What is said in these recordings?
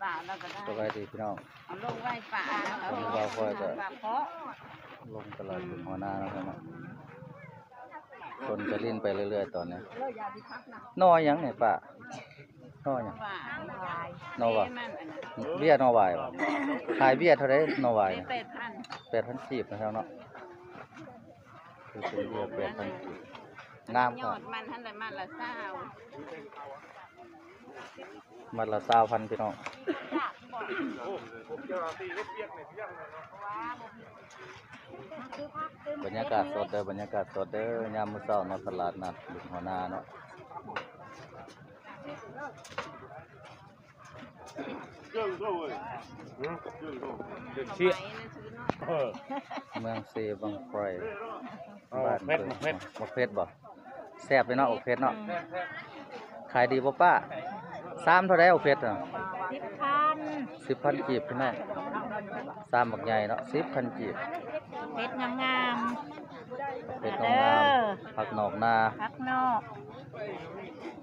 ປາລາວກໍໄດ້ ສະບາຍດີພີ່ນ້ອງ ເອົາລົງໄວ້ປາ ຕອນນີ້ບ່າວຂ້ອຍກໍ ປາເພາະ ລົງຕະຫຼາດເປັນຫົວໜ້າແລ້ວເນາະ ຄົນກໍຫຼິ້ນໄປເລື້ອຍໆຕອນນີ້. ໜໍ່ຫຍັງນີ້ປ້າ? ໜໍ່ຫຍັງ? ໜໍ່ຫວາຍ ເບຍໜໍ່ຫວາຍບໍ? ຂາຍເບຍເທົ່າໃດໜໍ່ຫວາຍ? ແປດພັນ ແປດພັນກີບເນາະ ຄືເປັນເບຍແປດພັນກີບ ງາມ ຍອດມັນຫັ້ນລະມັດລະຊາວ ມັດລະຊາວພັນພີ່ນ້ອງ. ບັນຍາກາດສົດເດີ ບັນຍາກາດສົດເດີ ຍາມມື້ເຊົ້າເນາະ ຕະຫຼາດນັດບຸນຫົວໜ້າເນາະ. ເມືອງເຊບັ້ງໄຟ ເອົາ ບ້ານ ເຜັດ ເພິ່ນ ເຜັດ ບັກເຜັດບໍ? ແຊບເດເນາະ ບັກເຜັດເນາະ. ຂາຍດີບໍ່ປ້າ? ຊາມເທົ່າໃດບັກເຜັດນະ? ສິບພັນ ສິບພັນກີບພີ່ນ້ອງ ຊາມບັກໃຫຍ່ເນາະ ສິບພັນກີບ. ເຜັດງາມໆ ເຜັດງາມໆ ເດີ ຜັກນອກນາ ຜັກນອກ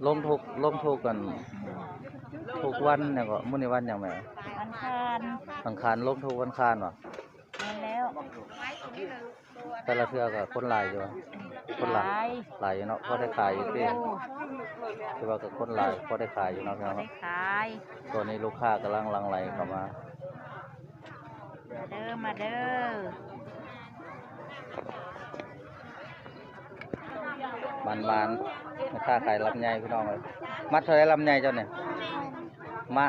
ລົງທຸກ ລົງທຸກກັນ ທຸກວັນຫຍັງເກາະ? ມື້ນີ້ວັນຫຍັງແມ່? ວັນຄານ ວັນຄານ ລົງທຸກວັນຄານຫວາ? ແມ່ນແລ້ວ ແຕ່ລະເທື່ອກໍຄົນຫຼາຍຢູ່ ຄົນຫຼາຍ ຫຼາຍ ຫຼາຍຢູ່ເນາະ ພໍໄດ້ຂາຍຢູ່ຕິ? ແມ່ນ ຖືວ່າກໍຄົນຫຼາຍ ພໍໄດ້ຂາຍຢູ່ເນາະ ພີ່ນ້ອງເນາະ ໄດ້ຂາຍ. ຕອນນີ້ລູກຄ້າກຳລັງຫຼັ່ງໄຫຼເຂົ້າມາ ມາເດີ ມາເດີ. ໝານໆ ແມ່ຄ້າຂາຍລຳໄຍພີ່ນ້ອງເອີຍ. ມັດເທົ່າໃດລຳໄຍເຈົ້ານີ້? ມາ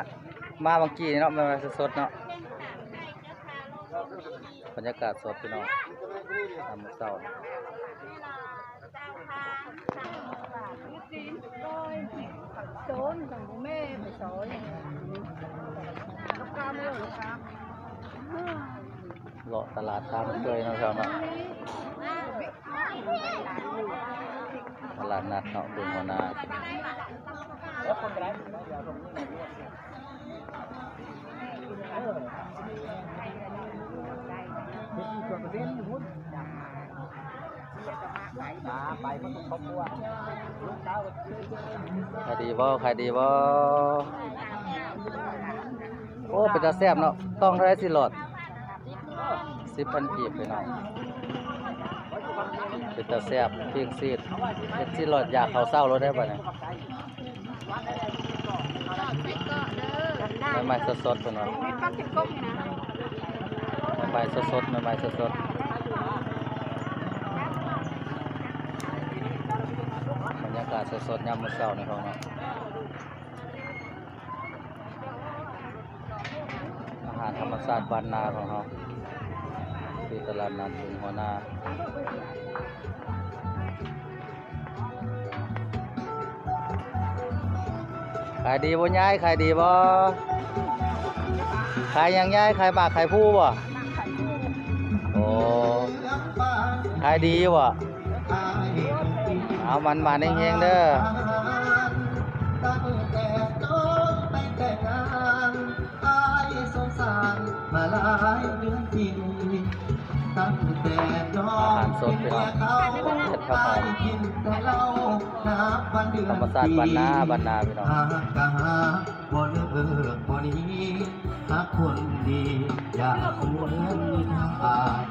ມາຫວ່າງກີ້ນີ້ເນາະ ແມ່ນວ່າສົດໆເນາະ ບັນຍາກາດສົດພີ່ນ້ອງ ຍາມເຊົ້າ. ເລາະຕະຫຼາດທາງເຄີຍເນາະ ເຈົ້າເນາະ. ຕະຫຼາດນັດເນາະ ບຸນຫົວໜ້າ. ຂາຍດີບໍ່? ຂາຍດີບໍ່? ໂອ້ ເປັນຕາແຊບເນາະ. ຕ້ອງເທົ່າໃດຊິຫຼອດ? ສິບພັນກີບພີ່ນ້ອງ ເປັນຕາແຊບ ປີ້ງຊີດ ເຮັດຊິຫຼອດຢາກເຂົ້າເຊົ້າໂລດໄດ໋ບັດນີ້. ໃໝ່ໆສົດໆເພິ່ນວ່າ ໃໝ່ໆສົດໆ ໃໝ່ໆສົດໆ. ບັນຍາກາດສົດໆຍາມມື້ເຊົ້ານີ້ເນາະ. ອາຫານທຳມະຊາດບ້ານນາຂອງເຮົາ ທີ່ຕະຫຼາດນັດບຸນຫົວໜ້າ. ຂາຍດີບໍ່ຍາຍ? ຂາຍດີບໍ່? ຂາຍຫຍັງຍາຍ? ຂາຍໝາກຂາຍພູບໍ່? ໂອ້ ຂາຍດີຢູ່ບໍ່? ເອົາ ໝານໆເຮັງໆເດີ. ອາຫານສົດພີ່ນ້ອງ ເຮັດຜັກຫອມ ທຳມະຊາດບ້ານນາ ບ້ານນາພີ່ນ້ອງ. ບໍ່ເລີກບໍ່ໜີ ຫາກຄົນດີຢ່າຄວນຂາຍ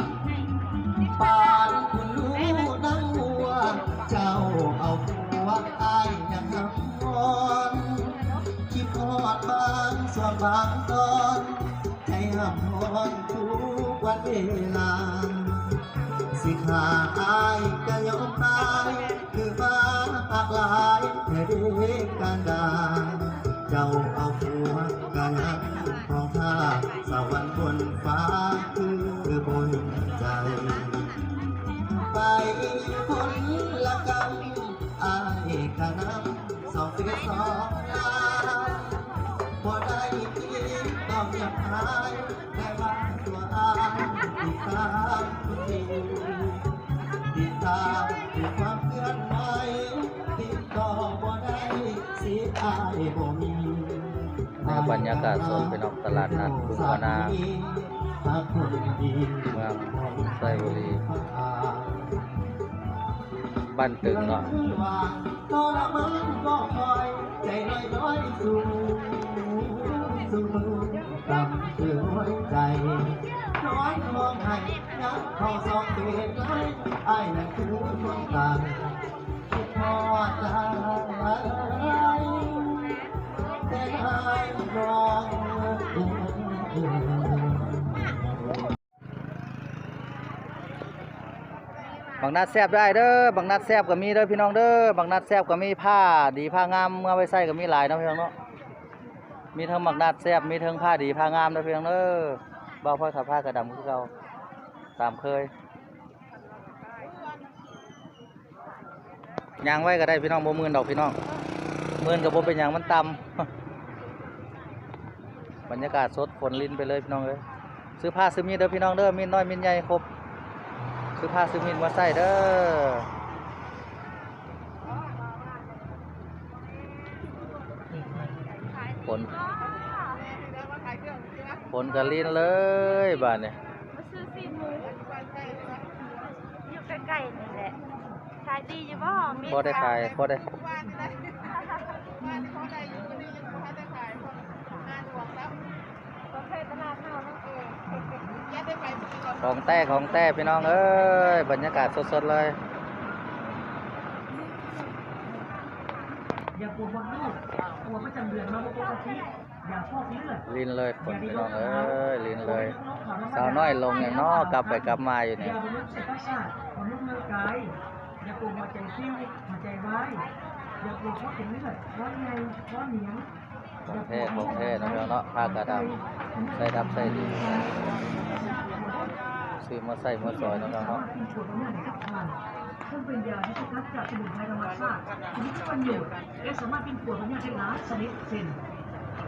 ປານຄຸນຮູ້ນາງບົວ ເຈົ້າເອົາຜົວອ້າຍນາງນຳມອນ ຄິດຮອດບາງຊ່ວງບາງຕອນ ໃຈຫ້ຳຮ້ອນທຸກວັນເວລາ ຊິຂ້າອ້າຍກະຍອມຕາຍ ຄືມາຮັກຫຼາຍແທ້ເດກັນດາ ເຈົ້າເອົາຜົວກະຍັງຫ້ອງທ່າ ສະຫວັນບົນຟ້າຄືບໍ່ເຫັນໃຈ ໄປຄົນລະກຳ ອ້າຍກະນຳສອງເຟສອງຕາ ບໍ່ໄດ້ຕິດຕໍ່ຫຍັງຫຼາຍ ແຕ່ວ່າຕົວອ້າຍຕິດຕາມຄົນດີ ຕິດຕາມທຸກຄວາມເຄື່ອນໄຫວ ຕິດຕໍ່ບໍ່ໄດ້ ສິອ້າຍບໍ່ມີ. ໃນບັນຍາກາດສົດ ພີ່ນ້ອງ ຕະຫຼາດນັດບຸນຫົວໜ້າ ເມືອງໄຊບູລີ ບ້ານຕຶງເນາະ. ເປັນຕາແຊບ ເປັນຕາແຊບ ພີ່ນ້ອງ ຕະຫຼາດນັດບຸນຫົວໜ້າ ເມືອງໄຊບູລີ ບ້ານຕຶງ ເນາະ. ตำคือหัวใจ น้อยมองให้ ยังขอสองเดือนให้ อ้ายนั้นคือคนตาย คิดฮอดหลาย แต่อ้ายน้อง บักนัดแซ่บได้เด้อ บักนัดแซ่บก็มีเด้อพี่น้องเด้อ บักนัดแซ่บก็มี ผ้าดีผ้างามเมือไว้ใส่ก็มีหลายเนาะพี่น้องเนาะ มีทั้งบักนัดแซ่บ มีทั้งผ้าดีผ้างามเด้อพี่น้องเด้อ บ่าวพลอยขับผ้ากระดำคือเก่า ตามเคย ย่างไว้ก็ได้พี่น้อง บ่มื่นดอกพี่น้อง มื่นก็บ่เป็นหยัง มันต่ำ บรรยากาศสด ฝนรินไปเลยพี่น้องเอ้ย ซื้อผ้าซื้อมีดเด้อพี่น้องเด้อ มีดน้อยมีดใหญ่ครบ ซื้อผ้าซื้อมีดมาใส่เด้อ ฝน ฝนก็รินเลยบาดนี้ มาซื้อซีนหมู อยู่ใกล้ๆนี่แหละ ขายดีอยู่บ่ มี พอได้ขาย พอได้ ประเภทตลาดเฮานั่นเอง ของแท้ ของแท้พี่น้องเอ้ย บรรยากาศสดๆเลย อย่าปวดมดลูก ปวดประจำเดือนมาบ่ปกติ รินเลยฝนพี่น้องเอ้ย รินเลย สาวน้อยลงหยังน้อกลับไปกลับมาอยู่นี่ ของแท้ ของแท้เนาะพี่น้องเนาะ ผ้ากระดำ ใส่ดำใส่ดี ซื้อมาใส่มาสอยเนาะพี่น้องเนาะ ซึ่งเป็นยาที่สกัดจากสมุนไพรธรรมชาติ ชนิดที่ประโยชน์ และสามารถเป็นขวดพญาธิได้หลายชนิด เช่น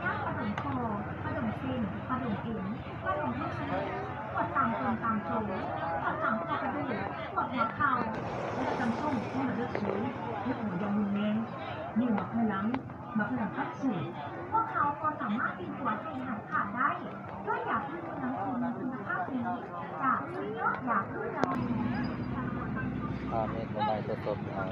ยาขนมคอ ขนมเส้น ขนมเอ็น ขนมลูกชิ้น ปวดตามตนตามตัว ปวดหลังปวดกระดูก ปวดหัวเข่า และจำต้องต้องระดับสูง และหัวยองรุนแรง มีหัวไขหลัง มาเพื่อคัดสูตร พวกเขาก็สามารถตีตัวเองหายขาดได้ ด้วยยาพืชน้ำคุณคุณภาพดี จากสุดยอดยาพืชน้ำคุณ อาเมน บ่ได้จะสดเอา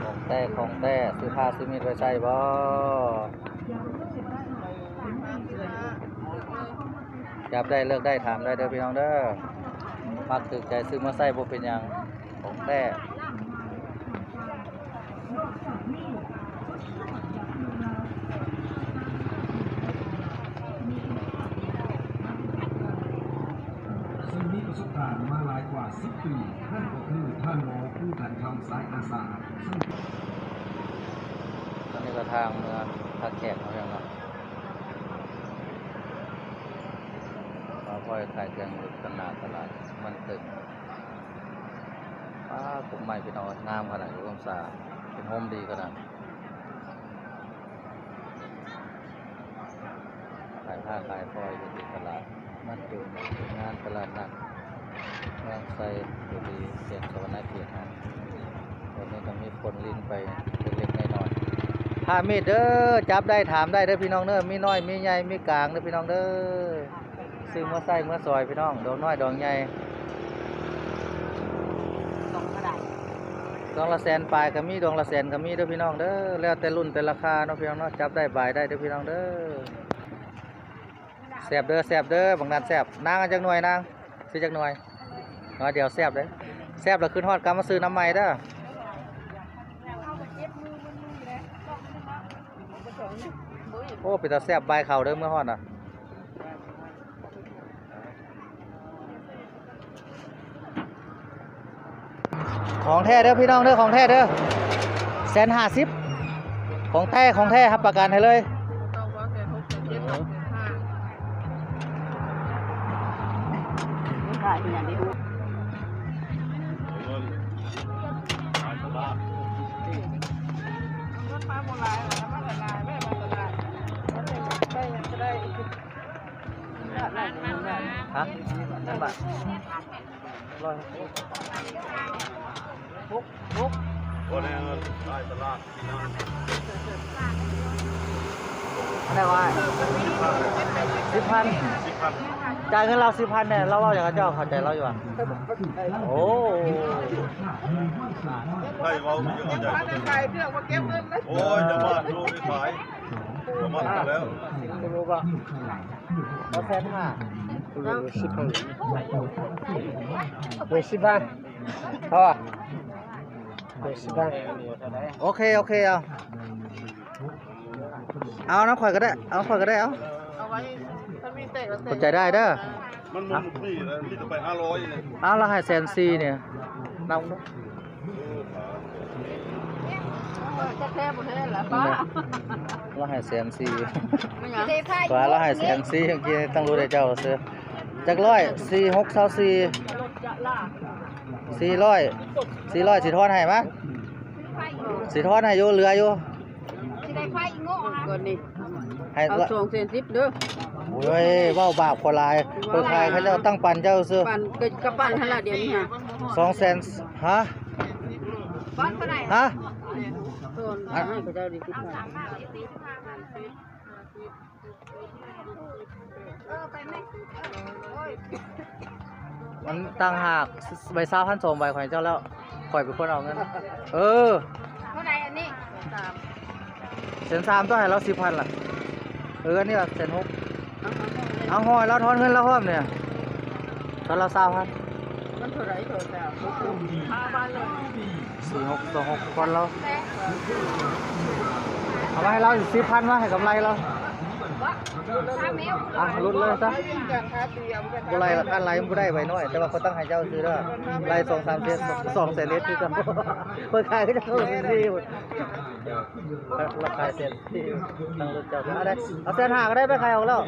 ของแท้ ของแท้ ซื้อผ้าซื้อมีดไว้ใส่บ่ จับได้เลือกได้ถามได้เด้อพี่น้องเด้อ มักถูกใจซื้อมาใส่บ่เป็นหยัง ของแท้ ซึ่งมีประสบการณ์มาหลายกว่าสิบปี นั่นก็คือท่านหมอผู้ทันธรรมสายอาสา ซึ่ง อันนี้ก็ทางเมืองท่าแขกเนาะพี่น้องเนาะ บ่าวพลอยขายเครื่องอยู่ตลาด ตลาดมันตึก ป๊า กกไม้พี่น้อง งามขนาด กกน้ำสา เป็นโฮมดีขนาด ขายผ้าขายพลอยอยู่ที่ตลาดมันตึก งานตลาดนัดเมืองไซบุรี เขตสะหวันนะเขตเฮา วันนี้ก็มีฝนรินไปเล็กๆน้อยๆ ผ้ามีดเด้อ จับได้ถามได้เด้อพี่น้องเด้อ มีน้อยมีใหญ่มีกลางเด้อพี่น้องเด้อ ซื้อมาใส่มาสอยพี่น้อง ดอกน้อยดอกใหญ่ ดอกละแสนปลายก็มี ดอกละแสนก็มีเด้อพี่น้องเด้อ แล้วแต่รุ่นแต่ราคาเนาะพี่น้องเนาะ จับได้บายได้เด้อพี่น้องเด้อ แซ่บเด้อ แซ่บเด้อ บักนัดแซ่บ นางเอาจักหน่วยนาง ซื้อจักหน่วย หน่วยเดียวแซ่บเด้อ แซ่บแล้วคืนฮอดกลับมาซื้อน้ำใหม่เด้อ โอ้ เป็นตาแซ่บ บายเข้าเด้อ เมื่อฮอดน่ะ ของแท้เด้อพี่น้องเด้อ ของแท้เด้อ แสนห้าสิบ ของแท้ ของแท้ รับประกันให้เลย ฮะ จักบาท ร้อยหกสิบ หก หก บ่ได้เงิน ได้ตลาด พี่น้อง บ่ ໄດ້ວ່າ ສິບພັນ ສິບພັນ ຈ່າຍເງິນລາວສິບພັນແດ່ ລາວເວົ້າຫຍັງກັບເຈົ້າ ເຂົ້າໃຈລາວຢູ່ຫວາ? ໂອ້ ໃຜເວົ້າຢູ່ເຂົ້າໃຈ ພາກັນຂາຍເຄື່ອງມາເກັບເງິນ ໂອ້ຍ ຈະບາດໂລໄດ້ຂາຍ ຈະບາດແລ້ວ ເອົາແສນຫ້າ ສິບພັນ ເອົາສິບພັນ ເອົາສິບພັນ ໂອເຄ ໂອເຄ ເອົາ ເອົານຳຂ້ອຍກໍໄດ້ ເອົາຂ້ອຍກໍໄດ້ ເອົາ ເອົາໄວ້ ຖ້າມີແຕກກໍແຕກ ຂອບໃຈຫຼາຍເດີ ມັນບໍ່ມີແລ້ວ ມີແຕ່ໄປຫ້າຮ້ອຍນີ້ ເອົາລະໃຫ້ແສນສີ່ນີ້ ນຳ ເອີ ຂາຍ ເອີ ຈັກແທ້ບໍ່ແທ້ລະປ້າ ລະໃຫ້ແສນສີ່ ແມ່ນຫຍັງ ວ່າລະໃຫ້ແສນສີ່ ເມື່ອກີ້ຕ້ອງຮູ້ໄດ້ເຈົ້າຊື່ ຈັກຮ້ອຍ ສີ່ຫົກ ຊາວສີ່ ສີ່ຮ້ອຍ ສີ່ຮ້ອຍ ຊິທອນໃຫ້ມາ ຊິທອນໃຫ້ຢູ່ ເຫຼືອຢູ່ ຊິໄດ້ໄຟອີໂງ່ ກ່ອນນີ້ ໃຫ້ ເອົາສອງແສນສິບເດີ ໂອ້ຍ ເວົ້າບາບເຂົາຫຼາຍ ເຂົາຂາຍເຂົາເຈົ້າຕັ້ງປັນເຈົ້າຊື່ ປັນກໍ ກໍປັນຫັ້ນລະ ດຽວນີ້ຫາ ສອງແສນ ຮະ ປັນເທົ່າໃດ ຮະ ຕອນໃຫ້ເຂົາເຈົ້າດີ ເອີ ໄປແມ່ ມັນຕ່າງຫາກ ໃບຊາວພັນ ສອງໃບ ຂ້ອຍໃຫ້ເຈົ້າແລ້ວ ຂ້ອຍເປັນຄົນເອົາເງິນ ເອີ ເທົ່າໃດອັນນີ້ ແສນສາມ ຕ້ອງໃຫ້ລາວສິບພັນລະ ເອີ ອັນນີ້ລະແສນຫົກ ເອົາ ເອົາ ເອົາ ໃຫ້ລາວ ທອນເງິນລາວພ້ອມນີ້ ທອນລາວຊາວພັນ ມັນເທົ່າໃດ ໂທລະສັບ ຫ້າພັນເລີຍ ສີ່ຫົກ ສອງຫົກ ທອນລາວ ເອົາມາໃຫ້ລາວສິບພັນ ມາໃຫ້ກຳໄລລາວ ອ່ະ ຫຼຸດເລີຍຊະ ບໍ່ໄລ່ລະ ຄັນໄລ່ມັນບໍ່ໄດ້ໃບນ້ອຍ ແຕ່ວ່າເຂົາຕັ້ງໃຫ້ເຈົ້າຊື່ເດີ ໄລ່ສອງສາມເຊນ ສອງແສນເອັດຄືກັນ ເພິ່ນຂາຍຄືເຈົ້າຊື່ ລາຄາແສນສີ່ ຕັ້ງລົດເຈົ້າ ເອົາໄດ້ ເອົາແສນຫ້າກໍໄດ້ ໄປຂາຍອອກແລ້ວ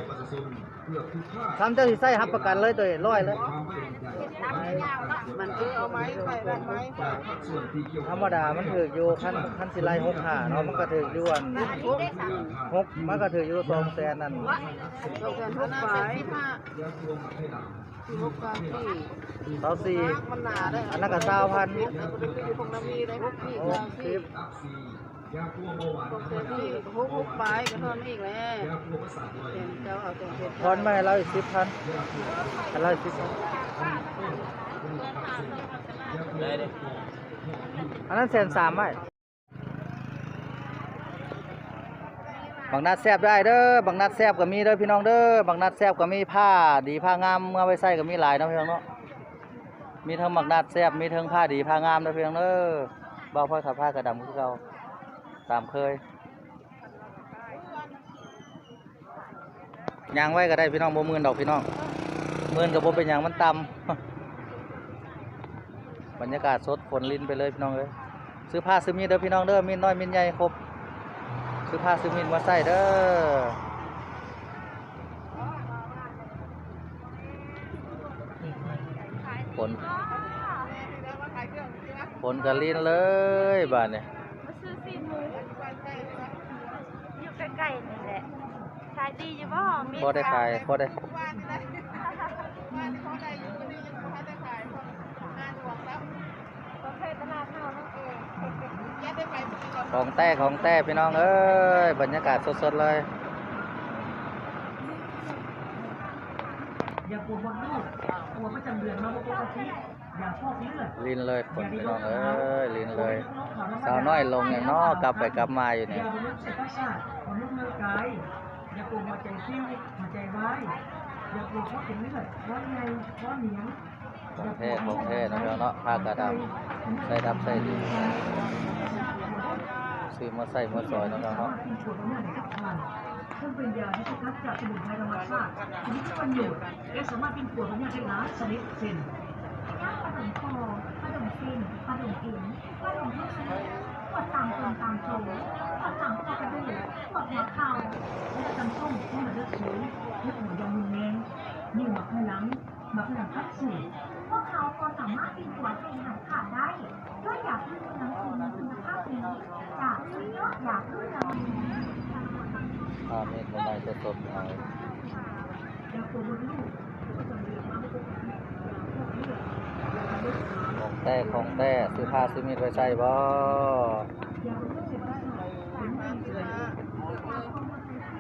ທຳເຈົ້າຊິໃຊ້ຮັບປະກັນເລີຍ ໂຕຮ້ອຍເລີຍ ມັນຄືເອົາໄມ້ໃສ່ດ້ານໄມ້ ທຳມະດາມັນຖືກຢູ່ ຄັນ ຄັນຊິໄລ່ຫົກຫ້າເນາະ ມັນກໍຖືກຢູ່ອັນ ຫົກ ມັນກໍຖືກຢູ່ສອງແສນນັ້ນ ສອງແສນຫົກປາຍ ຫົກປາຍ ຊາວສີ່ ມັນໜາເດ້ ອັນນັ້ນກໍຊາວພັນ ຫົກສິບ ຫົກສິບ ຫົກສິບປາຍກໍທອນມາອີກແລ້ວ ທອນມາໃຫ້ລາວອີກສິບພັນ ໃຫ້ລາວອີກສິບພັນ ອັນນັ້ນແສນສາມໄອ້ ບັກນັດແຊບໄດ້ເດີ ບັກນັດແຊບກໍມີເດີພີ່ນ້ອງເດີ ບັກນັດແຊບກໍມີ ຜ້າດີຜ້າງາມເມືອໄວ້ໃຊ້ກໍມີຫຼາຍເນາະພີ່ນ້ອງເນາະ ມີທັງບັກນັດແຊບ ມີທັງຜ້າດີຜ້າງາມເດີພີ່ນ້ອງເດີ ບ່າວພອຍຂາຍຜ້າກະດຳຄືເກົ່າ ຕາມເຄີຍ ຍ່າງໄວກໍໄດ້ພີ່ນ້ອງ ບໍ່ມື່ນດອກພີ່ນ້ອງ ມື່ນກໍບໍ່ເປັນຫຍັງ ມັນຕ່ຳ ບັນຍາກາດສົດ ຝົນລິນໄປເລີຍພີ່ນ້ອງເອີຍ ຊື້ຜ້າຊື້ມີດເດີພີ່ນ້ອງເດີ ມີດນ້ອຍມີດໃຫຍ່ຄົບ ຊື້ຜ້າຊື້ມີດມາໃຊ້ເດີ ຝົນ ຝົນກໍລິນເລີຍບາດນີ້ ມາຊື້ຊີ້ນໝູ ຢູ່ໃກ້ໆນີ້ແຫຼະ ຂາຍດີຢູ່ບໍ່? ມີ ພໍໄດ້ຂາຍ ພໍໄດ້ ຂອງແທ້ ຂອງແທ້ພີ່ນ້ອງເອີຍ ບັນຍາກາດສົດໆເລີຍ ຢາກວດມົດລູກ ກວດປະຈຳເດືອນມາບໍ່ປົກກະຕິ ລິນເລີຍຄົນພີ່ນ້ອງເອີຍ ລິນເລີຍ ສາວນ້ອຍຫຼົງຫຍັງເນາະ ກັບໄປກັບມາຢູ່ນີ້ ຢາບົວເຮັດເສດປະສາດ ບົວເຮັດເລີກາຍ ຢາປົວຫົວໃຈຊິ້ວ ຫົວໃຈວາຍ ຢາປົວຄໍເສັ້ນເລືອດ ຄໍໃຫຍ່ ຄໍໜຽງ ຂອງແທ້ ຂອງແທ້ເນາະພີ່ນ້ອງເນາະ ຜ້າກະດຳ ໃສ່ດຳໃສ່ດີ ຊື້ມາໃຊ້ມາສອຍເນາະພີ່ນ້ອງເນາະ ເຊິ່ງເປັນຢາທີ່ສະກັດຈາກສະໝຸນໄພທຳມະຊາດທີ່ມີປະໂຫຍດ ແລະ ສາມາດປິ່ນປົວພະຍາດໄດ້ຫຼາຍຊະນິດ ເຊັ່ນ ພະຍາດປະດົມຄໍ ປະດົມເສັ້ນ ປະດົມເອັນ ປະດົມເຂົ້າສູ່ ປວດຕາມຕົນຕາມໂຕ ປວດຕາມຂໍ້ກະດູກ ປວດຫົວເຂົ່າ ແລະ ກຳສົ່ງທີ່ມັນເລືອດສູງ ເຮັດໃຫ້ຢາຮຸນແຮງ ນິ້ວໝາກໄຂ່ຫຼັງ ໝາກໄຂ່ຫຼັງແຄັບຊູລ ພວກເຮົາກໍສາມາດປິ່ນປົວໃຫ້ຫາຍຂາດໄດ້ ດ້ວຍຢາພື້ນເມືອງຄຸນຄຸນນະພາບດີ ຈາກສຸດຍອດຢາພື້ນເມືອງ ອ່າ ມີດໃໝ່ໆ ສົດໆ ເອົາ ຂອງແທ້ ຂອງແທ້ ຊື້ຜ້າຊື້ມີດໄວ້ໃຊ້ບໍ່? ຢາເສບປະສາດ ເປັນເລື່ອງທີ່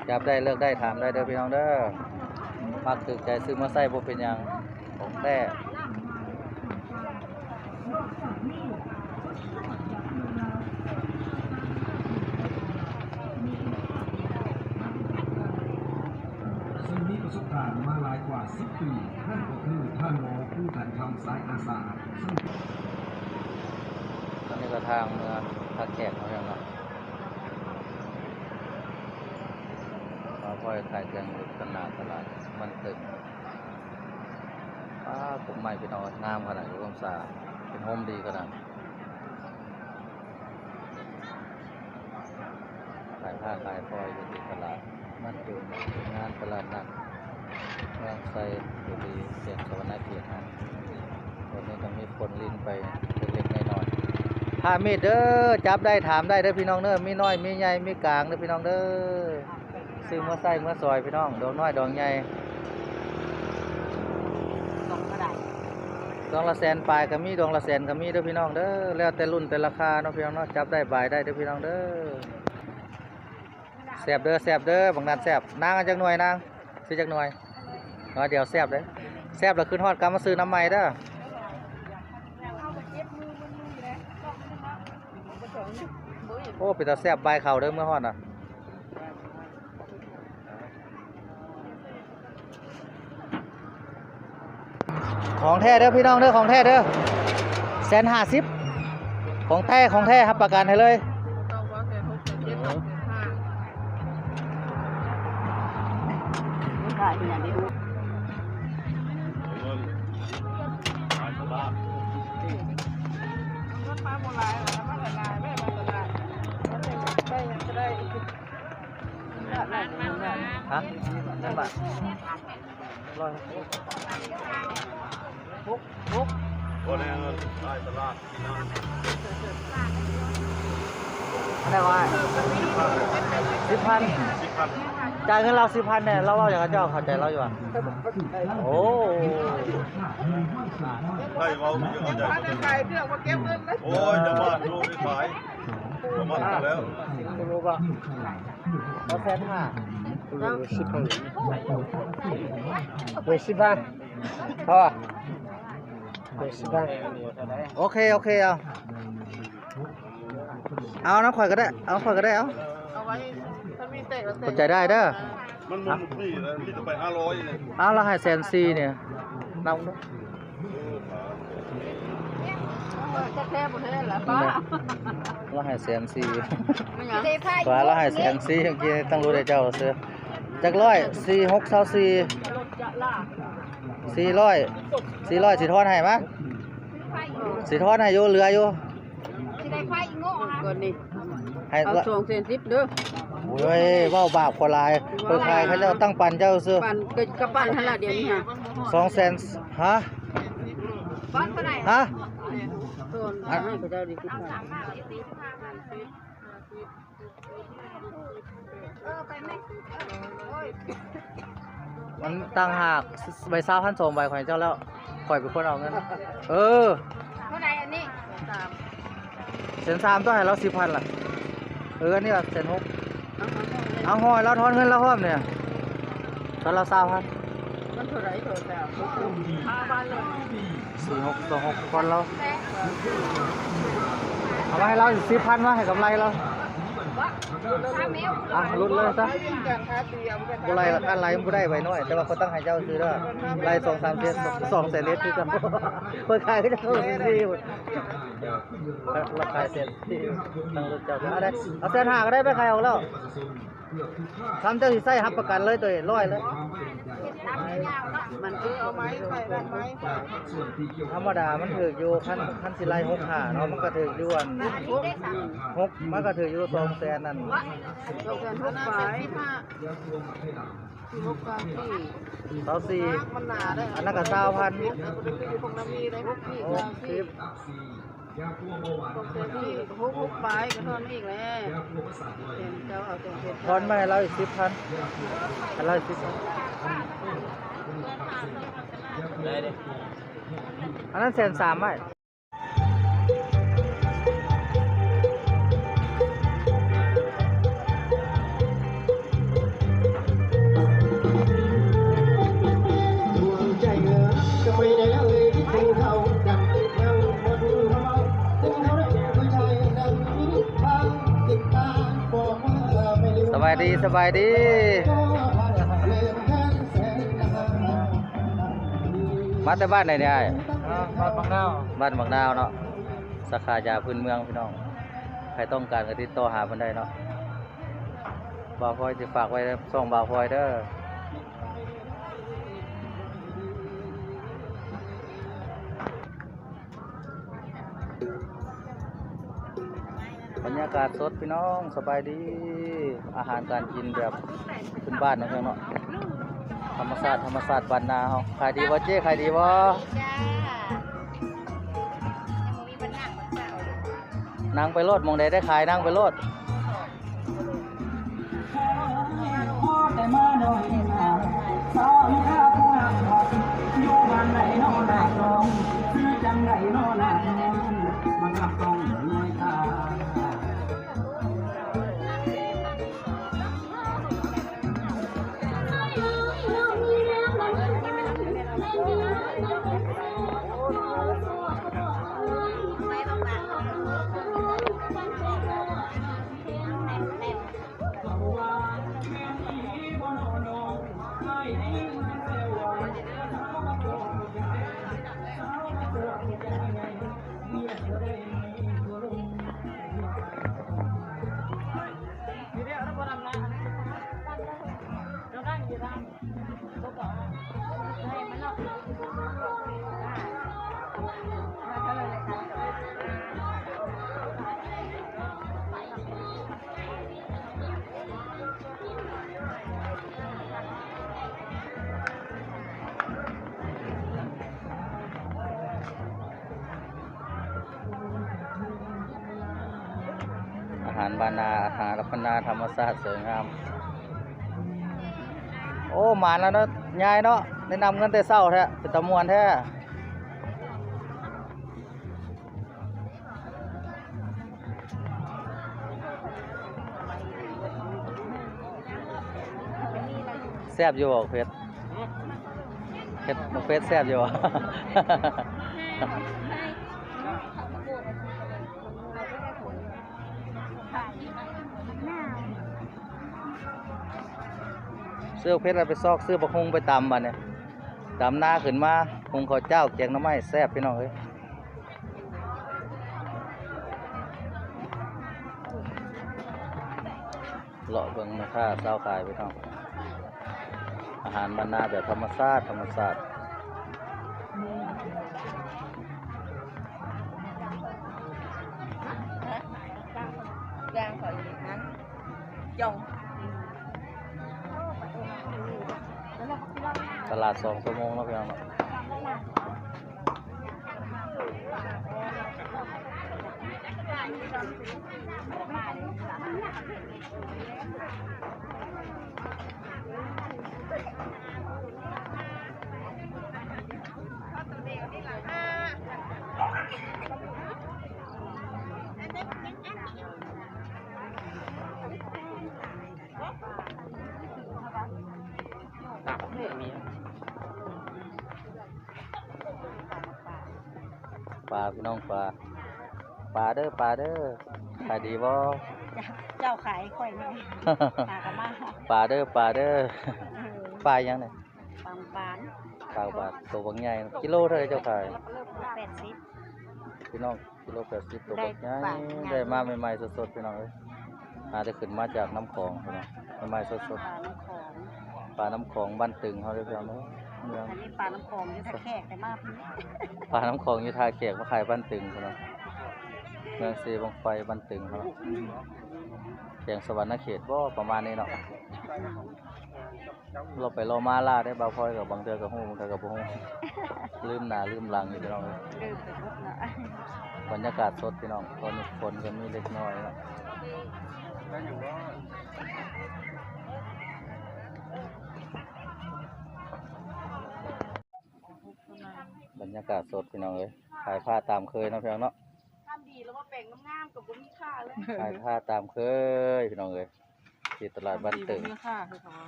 ຈັບໄດ້ເລືອກໄດ້ຖາມໄດ້ເດີພີ່ນ້ອງເດີ ມັກຖືກໃຈຊື້ມາໃຊ້ບໍ່ເປັນຫຍັງ ຂອງແທ້. ເຊິ່ງມີປະສົບການມາຫຼາຍກວ່າສິບປີ ນັ້ນກໍຄືທ່ານໝໍ ພູຈັນຄຳ ສາຍອາສາ ເຊິ່ງ ຕອນນີ້ກໍທາງເມືອທ່າແຂກເນາະ ມາພໍ້ຍຂາຍເຄື່ອງຢູ່ຕະຫຼາດ ຕະຫຼາດມັນຕຶກ. ປ້າ ກົກໄມ້ພີ່ນ້ອງ ງາມຂະໜາດ ຢູ່ຄຳສາ ເປັນໂຮມດີຂະໜາດ. ຂາຍຜ້າຂາຍຟອຍຢູ່ທີ່ຕະຫຼາດມັນຕຶກ ງານຕະຫຼາດນັດເມືອງໄຊບູລີ ແຂວງສະຫວັນນະເຂດເຮົາ. ຕອນນີ້ກໍມີຝົນລິນໄປເລັກໆນ້ອຍໆ. ຜ້າມີດເດີ ຈັບໄດ້ຖາມໄດ້ເດີພີ່ນ້ອງເດີ ມີນ້ອຍມີໃຫຍ່ມີກາງເດີພີ່ນ້ອງເດີ. ຊື້ມາໃຊ້ມາສອຍພີ່ນ້ອງ ດອງນ້ອຍດອງໃຫຍ່ ດອງເທົ່າໃດ? ດອງລະແສນປາຍກໍມີ ດອງລະແສນກໍມີເດີພີ່ນ້ອງເດີ ແລ້ວແຕ່ລຸ້ນແຕ່ລາຄາເນາະພີ່ນ້ອງເນາະ ຈັບໄດ້ບາຍໄດ້ເດີພີ່ນ້ອງເດີ. ແຊບເດີ ແຊບເດີ ບັກນັດແຊບ. ນາງເອົາຈັກໜ່ວຍນາງ? ຊື້ຈັກໜ່ວຍ? ໜ່ວຍດຽວແຊບເດີ ແຊບແລ້ວຄືນຮອດກັບມາຊື້ນຳໃໝ່ເດີ. ໂອ້ ເປັນຕາແຊບ ບາຍເຂົ້າເດີ ເມື່ອຮອດນະ. ຂອງແທ້ເດີພີ່ນ້ອງເດີ ຂອງແທ້ເດີ ແສນຫ້າສິບ ຂອງແທ້ ຂອງແທ້ ຮັບປະກັນໃຫ້ເລີຍ. ຮະ ແມ່ນບາດ ຮ້ອຍຫົກສິບ ຫົກ ຫົກ ບໍ່ໄດ້ເງິນ ຂາຍຕະຫຼາດ ອັນໃດວະ ສິບພັນ ສິບພັນ ຈ່າຍເງິນລາວສິບພັນແດ່ ລາວເວົ້າຫຍັງກັບເຈົ້າ ເຂົ້າໃຈລາວຢູ່ຫວາ? ໂອ້ ໄດ້ເວົ້າຢູ່ ເຂົ້າໃຈ ຍັງບໍ່ທັນຂາຍເຄື່ອງ ບໍ່ເກັບເງິນເລີຍ. ໂອ້ຍ ຈະບາດໂລໄດ້ຂາຍ ປະມານນັ້ນແລ້ວ ບໍ່ຮູ້ບໍ່ ເອົາແສນຫ້າ ເອີ ສິບພັນ ເອີ ສິບພັນ ພໍ ເອີ ສິບພັນ ໂອເຄ ໂອເຄ ເອົາ ເອົານຳຂ້ອຍກໍໄດ້ ເອົາຂ້ອຍກໍໄດ້ ເອົາ ເອົາໄວ້ ຖ້າມີແຕກກໍແຕກ ເຂົ້າໃຈໄດ້ເດີ. ມັນບໍ່ມີແລ້ວ ມີແຕ່ໃບຫ້າຮ້ອຍນີ້ ອ້າວ ລາວໃຫ້ແສນສີ່ນີ້ ນຳ ຈັກແທ້ບໍ່ແທ້ລະປ້າ ລາວໃຫ້ແສນສີ່ ວ່າລາວໃຫ້ແສນສີ່ ເມື່ອກີ້ຕັ້ງລົດໃຫ້ເຈົ້າຊື່ ຈັກຮ້ອຍ ສີ່ຫົກ ຊາວສີ່ ສີ່ຮ້ອຍ ສີ່ຮ້ອຍ ຊິທອນໃຫ້ມາ ຊິທອນໃຫ້ຢູ່ ເຫຼືອຢູ່ ຊິໄດ້ໄຟອີໂງ່ ກ່ອນນີ້ ໃຫ້ ເອົາ ລະ ສອງແສນສິບເດີ. ໂອ້ຍ ເວົ້າບາບຂ້ອຍຫຼາຍ ຂ້ອຍຂາຍເຂົາເຈົ້າຕັ້ງປັນເຈົ້າຊື່ ປັນກໍ ກໍປັນຫັ້ນລະ ດຽວນີ້ຫາ ສອງແສນ ຮະ ປັນເທົ່າໃດ ຮະ ຕອນໃຫ້ເຂົາເຈົ້າດີ ເອົາສາມ ເອີ ມັນຕ່າງຫາກ ໃບຊາວພັນສອງໃບຂອງເຈົ້າແລ້ວ ຂ້ອຍເປັນຄົນເອົາເງິນ ເອີ ເທົ່າໃດອັນນີ້? ແສນສາມ ຕ້ອງໃຫ້ລາວສິບພັນລະ ເອີ ອັນນີ້ລະແສນຫົກ ເອົາຮ້ອຍ ລາວທອນເງິນລາວພ້ອມນີ້ ຕອນລາວຊາວພັນ ມັນເທົ່າໃດໂທລະສັບ ຫ້າພັນເລີຍ ສີ່ຫົກ ສອງຫົກ ກ່ອນລາວ ເອົາມາໃຫ້ລາວສິບພັນ ມາໃຫ້ກຳໄລລາວ ອ່ະ ຫຼຸດເລີຍຊະ ບໍ່ໄລ່ລະ ອັນໄລ່ມັນບໍ່ໄດ້ໃບນ້ອຍ ແຕ່ວ່າຂ້ອຍຕັ້ງໃຫ້ເຈົ້າຊື່ເດີ ໄລ່ສອງສາມເຈັດ ສອງແສນເອັດຄືກັນ ຂ້ອຍຂາຍຄືເຈົ້າ ລາວຂາຍແສນສີ່ ຕັ້ງລົດເຈົ້າ ເອົາໄດ້ ເອົາແສນຫ້າກໍໄດ້ ໄປຂາຍອອກແລ້ວ ຊ້ຳເຈົ້າຊິໃຊ້ຮັບປະກັນເລີຍ ໂຕນີ້ຮ້ອຍເລີຍ ມັນ ເອີ ເອົາໄມ້ໃສ່ນັ້ນໄມ້ ທຳມະດາມັນຖືກຢູ່ ຄັນ ຄັນຊິໄລ່ຫົກຫ້າເນາະ ມັນກໍຖືກຢູ່ອັນ ຫົກ ມັນກໍຖືກຢູ່ສອງແສນນັ້ນ ສອງແສນຫົກປາຍ ສິບຫົກ ຊາວສີ່ ຊາວສີ່ ມັນໜາເດ້ ອັນນັ້ນກໍຊາວພັນ ມັນກໍຄືຢູ່ພວກນ້ຳມີເດ້ ຫົກສິບ ສອງແສນນີ້ກໍຫົກ ຫົກປາຍກໍທອນມາອີກແລ້ວ ແຕ່ເຈົ້າເອົາສອງແສນ ທອນມາໃຫ້ລາວອີກສິບພັນ ໃຫ້ລາວອີກສິບພັນ ໄດ້ເດ້ ອັນນັ້ນແສນສາມໄວ້. ສະບາຍດີ ສະບາຍດີ ມາແຕ່ບ້ານໃດນີ້ອ້າຍ? ເອີ ບ້ານບັກນາວ ບ້ານບັກນາວເນາະ. ສາຂາຢາພື້ນເມືອງພີ່ນ້ອງ ໃຜຕ້ອງການກໍຕິດຕໍ່ຫາເພິ່ນໄດ້ເນາະ. ບ່າວພອຍຊິຝາກໄວ້ຊ່ອງບ່າວພອຍເດີ. ບັນຍາກາດສົດພີ່ນ້ອງ ສະບາຍດີ. ອາຫານການກິນແບບພື້ນບ້ານເນາະ ທຳມະຊາດ ທຳມະຊາດບ້ານນາເຮົາ. ຂາຍດີບໍ່ເຈ້? ຂາຍດີບໍ່? ດີຈ້າ. ນັ່ງໄປໂລດ ໝ່ອງໃດໄດ້ຂາຍ ນັ່ງໄປໂລດ. ອາຫານບ້ານນາ ອາຫານບ້ານນາ ທຳມະຊາດສວຍງາມ. ໂອ້ ໝານແລ້ວເນາະ ຍາຍເນາະ ໄດ້ນຳເງິນແຕ່ເຊົ້າແທ້ ເປັນຕາມ່ວນແທ້. ແຊບຢູ່ບໍ່ເຜັດ? ເຜັດ ເຜັດແຊບຢູ່ບໍ່? ຊື້ເຜັດແລ້ວໄປຊອກຊື້ບັກຫຸ່ງໄປຕຳ ບາດນີ້ຕຳນາຂຶ້ນມາ ຫຸ່ງເຂົ້າເຈົ້າ ແກງໜໍ່ໄມ້ ແຊບພີ່ນ້ອງເອີຍ. ເລາະເບິ່ງແມ່ຄ້າຊາວຂາຍພີ່ນ້ອງ ອາຫານບ້ານນາແບບທຳມະຊາດ ທຳມະຊາດ. ຕະຫຼາດສອງຊົ່ວໂມງເນາະ ພີ່ນ້ອງເນາະ. ປາພີ່ນ້ອງ ປາ ປາເດີ ປາເດີ. ຂາຍດີບໍ່? ເຈົ້າຂາຍຂ້ອຍແດ່ ຫາກະມາ. ປາເດີ ປາເດີ. ເອີ ປາຫຍັງນີ້? ປາ ປາ ປາບາດ ໂຕບັກໃຫຍ່. ກິໂລເທົ່າໃດເຈົ້າຂາຍ? ແປດສິບ ພີ່ນ້ອງ. ກິໂລແປດສິບ ໂຕບັກໃຫຍ່ ໄດ້ມາໃໝ່ໆສົດໆ ພີ່ນ້ອງເອີຍ. ຫາແຕ່ຂຶ້ນມາຈາກນ້ຳຂອງພຸ້ນນະ ໃໝ່ໆສົດໆ ປານ້ຳຂອງ ປານ້ຳຂອງບ້ານຕຶງເຮົາເດີ ພີ່ນ້ອງເອີຍ. ເມືອງ ອັນນີ້ປານ້ຳຂອງຢູ່ທ່າແຂກ ແຕ່ມາພີ້ ປານ້ຳຂອງຢູ່ທ່າແຂກ ມາຂາຍບ້ານຕຶງພຸ້ນນະ. ເມືອງເຊບັ້ງໄຟບ້ານຕຶງເຮົາ ແຂວງສະຫວັນນະເຂດບໍ່ ປະມານນີ້ເນາະ. ເລາະໄປເລາະມາຫຼາຍເດ້ ບ່າວພອຍກໍບາງເທື່ອກໍຮູ້ ບາງເທື່ອກໍບໍ່ຮູ້ ລືມໜ້າລືມຫຼັງຢູ່ ພີ່ນ້ອງເອີຍ. ລືມໄປໝົດເນາະ. ບັນຍາກາດສົດ ພີ່ນ້ອງ ຕອນນີ້ຝົນກໍມີເລັກນ້ອຍເນາະ. ບັນຍາກາດສົດ ພີ່ນ້ອງເອີຍ ຂາຍຜ້າຕາມເຄີຍເນາະ ພີ່ນ້ອງເນາະ. ທຳດີແລ້ວວ່າແປງງາມໆກໍບໍ່ມີຄ່າເລີຍ. ຂາຍຜ້າຕາມເຄີຍ ພີ່ນ້ອງເອີຍ ທີ່ຕະຫຼາດບ້ານຕຶງ. ທຳດີບໍ່ມີຄ່າຄືເຂົາວ່າ.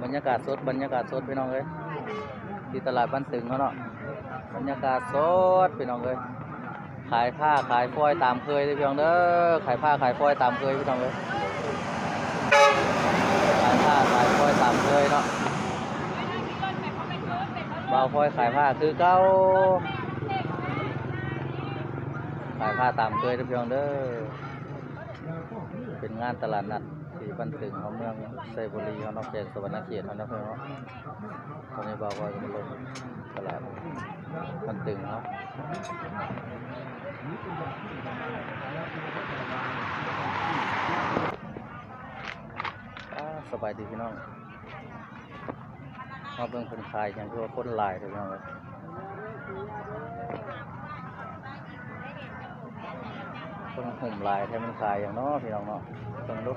ບັນຍາກາດສົດ ບັນຍາກາດສົດ ພີ່ນ້ອງເອີຍ ທີ່ຕະຫຼາດບ້ານຕຶງເຮົາເນາະ. ບັນຍາກາດສົດ ພີ່ນ້ອງເອີຍ. ຂາຍຜ້າຂາຍຟອຍຕາມເຄີຍເດີພີ່ນ້ອງເດີ ຂາຍຜ້າຂາຍຟອຍຕາມເຄີຍພີ່ນ້ອງເອີຍ ຂາຍຜ້າຂາຍຟອຍຕາມເຄີຍເນາະ ບ່າວຟອຍຂາຍຜ້າຄືເກົ່າ ຂາຍຜ້າຕາມເຄີຍເດີພີ່ນ້ອງເດີ ເປັນງານຕະຫຼາດນັດ ທີ່ບ້ານຕຶງເຮົາ ເມືອງໄຊບູລີເຮົາເນາະ ແຂວງສະຫວັນນະເຂດເຮົາເນາະ ພີ່ນ້ອງເນາະ ຕອນນີ້ບ່າວຟອຍກຳລັງລົງຕະຫຼາດບ້ານຕຶງເຮົາ ອາ ສະບາຍດີພີ່ນ້ອງ ມາເບິ່ງເພິ່ນຂາຍຫຍັງ ຄືວ່າຄົນຫຼາຍແທ້ພີ່ນ້ອງເອີຍ ຄົນຫຸ້ມຫຼາຍແທ້ ມັນຂາຍຫຍັງເນາະພີ່ນ້ອງເນາະ ເບິ່ງດູ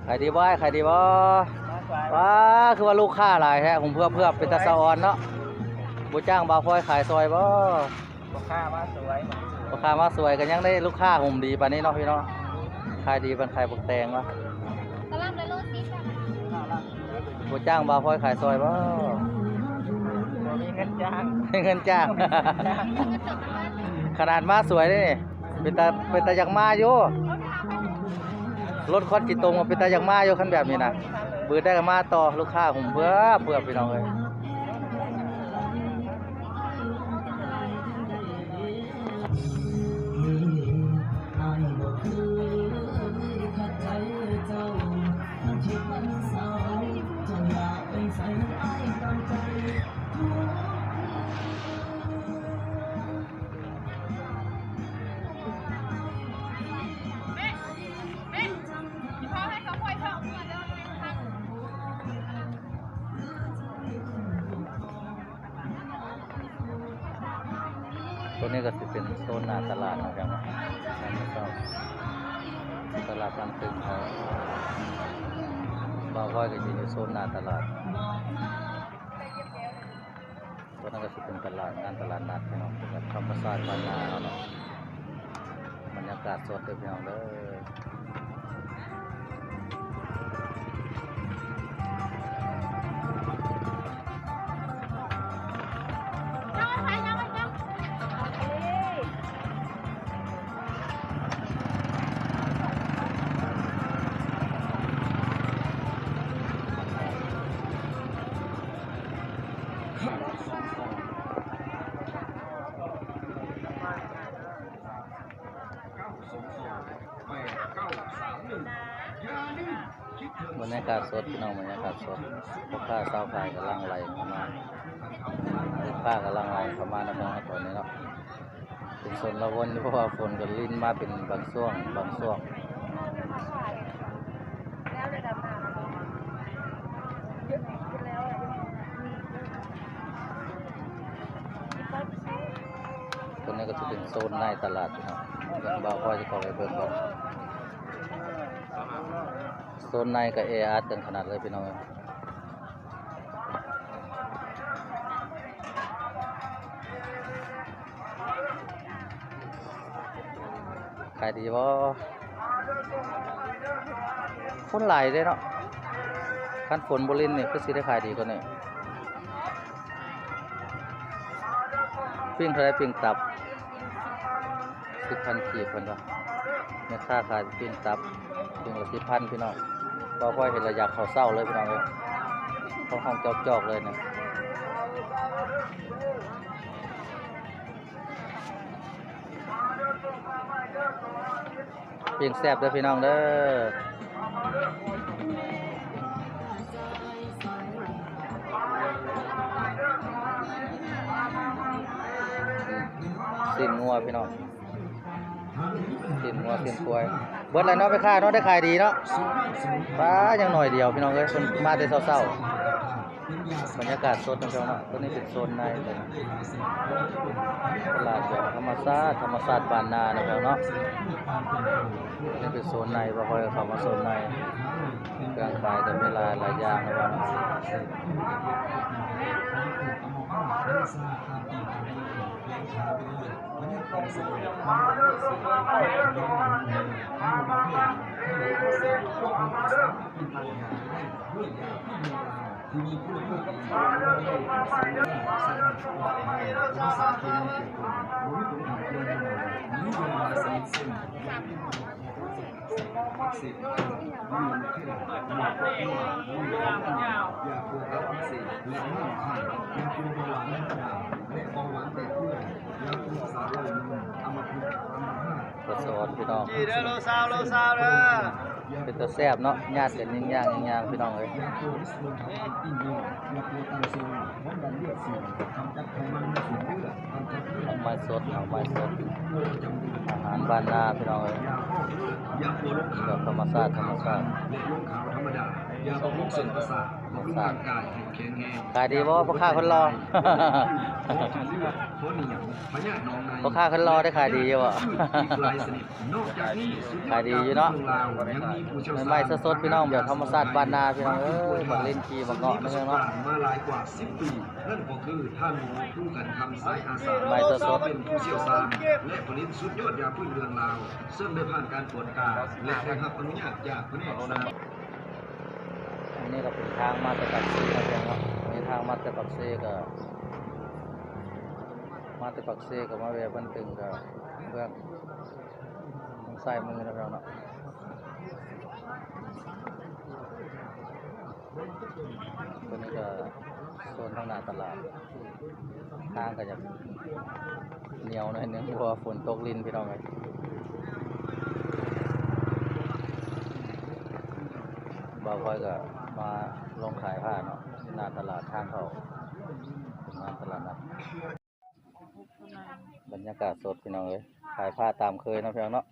ຂາຍດີບໍ່ອ້າຍ ຂາຍດີບໍ່? ວ້າ ຄືວ່າລູກຄ້າຫຼາຍແທ້ ຫຸ້ມເຜືອບໆ ເປັນຕາສະອອນເນາະ ບໍ່ຈ້າງບ່າວຟອຍຂາຍຊ່ອຍບໍ່? ພໍ່ຄ້າມາສວຍ ພໍ່ຄ້າມາສວຍກໍຍັງໄດ້ລູກຄ້າຫຸ້ມດີປານນີ້ເນາະພີ່ນ້ອງ ຂາຍດີປານຂາຍບັກແຕງວະ ກະລຳລະໂລສິບ ບໍ່ຈ້າງບ່າວຟອຍຂາຍຊ່ອຍບໍ່? ບໍ່ມີເງິນຈ້າງ ມີເງິນຈ້າງ ຂະໜາດມາສວຍເດ້ນີ້ ເປັນຕາ ເປັນຕາຢາກມາຢູ່ ລົດຄອນຂີ້ຕົມກໍເປັນຕາຢາກມາຢູ່ ຄັນແບບນີ້ນະ ບືດໄດ້ກໍມາຕໍ່ ລູກຄ້າຫຸ້ມເຜືອບໆ ພີ່ນ້ອງເອີຍ. ໂຊນນີ້ກໍຊິເປັນໂຊນໜ້າຕະຫຼາດເນາະ ພີ່ນ້ອງເນາະ ຕະຫຼາດບ້ານຕຶງເຮົາ ບ່າວຟອຍກໍຊິຢູ່ໂຊນໜ້າຕະຫຼາດ ໂຊນນັ້ນກໍຊິເປັນຕະຫຼາດ ງານຕະຫຼາດນັດ ພີ່ນ້ອງ ແບບທຳມະຊາດບ້ານນາເຮົາເນາະ ບັນຍາກາດສົດເດີ ພີ່ນ້ອງເດີ. ບັນຍາກາດສົດ ພີ່ນ້ອງ ບັນຍາກາດສົດ ພໍ່ຄ້າຊາວຂາຍກຳລັງໄຫຼເຂົ້າມາ ລູກຄ້າກຳລັງໄຫຼເຂົ້າມາໃນຫ້ອງເຮົາຕອນນີ້ເນາະ ເປັນຊົນລະວົນຢູ່ ເພາະວ່າຝົນກໍລິນມາເປັນບາງຊ່ວງ ບາງຊ່ວງ. ຕົວນີ້ກໍຈະເປັນໂຊນໃນຕະຫຼາດເນາະ ດຽວບ່າວພອຍຈະເຂົ້າໄປເບິ່ງກ່ອນ ໂຊນໃນກໍແອອັດກັນຂະໜາດເລີຍພີ່ນ້ອງເອີຍ. ຂາຍດີບໍ່? ຄົນຫຼາຍເດ້ເນາະ ຄັນຝົນບໍ່ລິນນີ້ຄືຊິໄດ້ຂາຍດີກວ່ານີ້. ປີ້ງເທົ່າໃດ? ປີ້ງຕັບ ສິບພັນກີບເພິ່ນວ່າ ແມ່ຄ້າຂາຍປີ້ງຕັບ ປີ້ງລະສິບພັນພີ່ນ້ອງ. ບໍ່ຄ່ອຍເຫັນລະ ຢາກເຂົ້າເຊົາເລີຍພີ່ນ້ອງເອີຍ ຮ້ອງໆຈອກໆເລີຍນະ. ປີ້ງແຊບເດີພີ່ນ້ອງເດີ ຊີ້ນງົວພີ່ນ້ອງ ຊີ້ນງົວຊີ້ນຄວາຍ ເບິດແລ້ວເນາະແມ່ຄ້າເນາະ ໄດ້ຂາຍດີເນາະ. ປ້າ ຍັງໜ້ອຍດຽວພີ່ນ້ອງເອີຍ ເພິ່ນມາແຕ່ເຊົ້າໆ. ບັນຍາກາດສົດນະເຈົ້າເນາະ ຕົວນີ້ເປັນໂຊນໃນ ຕະຫຼາດແບບທຳມະຊາດ ທຳມະຊາດບ້ານນານະເຈົ້າເນາະ. ຕົວນີ້ເປັນໂຊນໃນ ບໍ່ຄ່ອຍເຂົ້າມາໂຊນໃນ ເຄື່ອງຂາຍກໍມີຫຼາຍ ຫຼາຍຢ່າງນະເຈົ້າເນາະ. ທດສະຫວັນພີ່ນ້ອງ ເດີ ໂລຊາວ ໂລຊາວເດີ ເປັນຕາແຊບເນາະ ຍາດກັນຍິງຍ່າງຍິງຍ່າງ ພີ່ນ້ອງເອີຍ. ເອົາໄມ້ສົດ ເອົາໄມ້ສົດ ອາຫານບ້ານນາ ພີ່ນ້ອງເອີຍ ແບບທຳມະຊາດ ທຳມະຊາດ ທຳມະຊາດ. ຂາຍດີບໍ່ ພໍ່ຄ້າຄົນຫຼໍ່? ພໍ່ຄ້າຄົນຫຼໍ່ໄດ້ຂາຍດີຢູ່ບໍ່? ຂາຍດີຢູ່ເນາະ ໃໝ່ໆ ສົດໆ ພີ່ນ້ອງ ແບບທຳມະຊາດບ້ານນາ ພີ່ນ້ອງເອີຍ. ບັກລິ້ນຈີ່ ບັກເງາະ ນັ້ນເນາະ ໃໝ່ສົດໆ ເປັນຜູ້ຊ່ຽວຊານ ແລະ ຜະລິດສຸດຍອດຢາພື້ນເມືອງລາວ ເຊິ່ງໄດ້ຜ່ານການກວດກາ ແລະ ໄດ້ຮັບອະນຸຍາດຈາກພະແນກສາ ອັນນີ້ກໍເປັນທາງມາແຕ່ປາກເຊເນາະ ທາງມາແຕ່ປາກເຊກໍ ມາແຕ່ປາກເຊກໍມາແວ່ບ້ານຕຶງ ກໍເບື້ອງທາງຊ້າຍມືນະພີ່ນ້ອງເນາະ. ຕົວນີ້ກໍໂຊນທາງໜ້າຕະຫຼາດ ທາງກໍຢາກໜຽວໜ້ອຍໜຶ່ງ ເພາະວ່າຝົນຕົກລິນ ພີ່ນ້ອງເອີຍ. ບ່າວພອຍກໍມາລົງຂາຍຜ້າເນາະ ໜ້າຕະຫຼາດທາງເຂົ້າງານຕະຫຼາດນັດ. ບັນຍາກາດສົດພີ່ນ້ອງເອີຍ ຂາຍຜ້າຕາມເຄີຍເນາະ ພີ່ນ້ອງເນາະ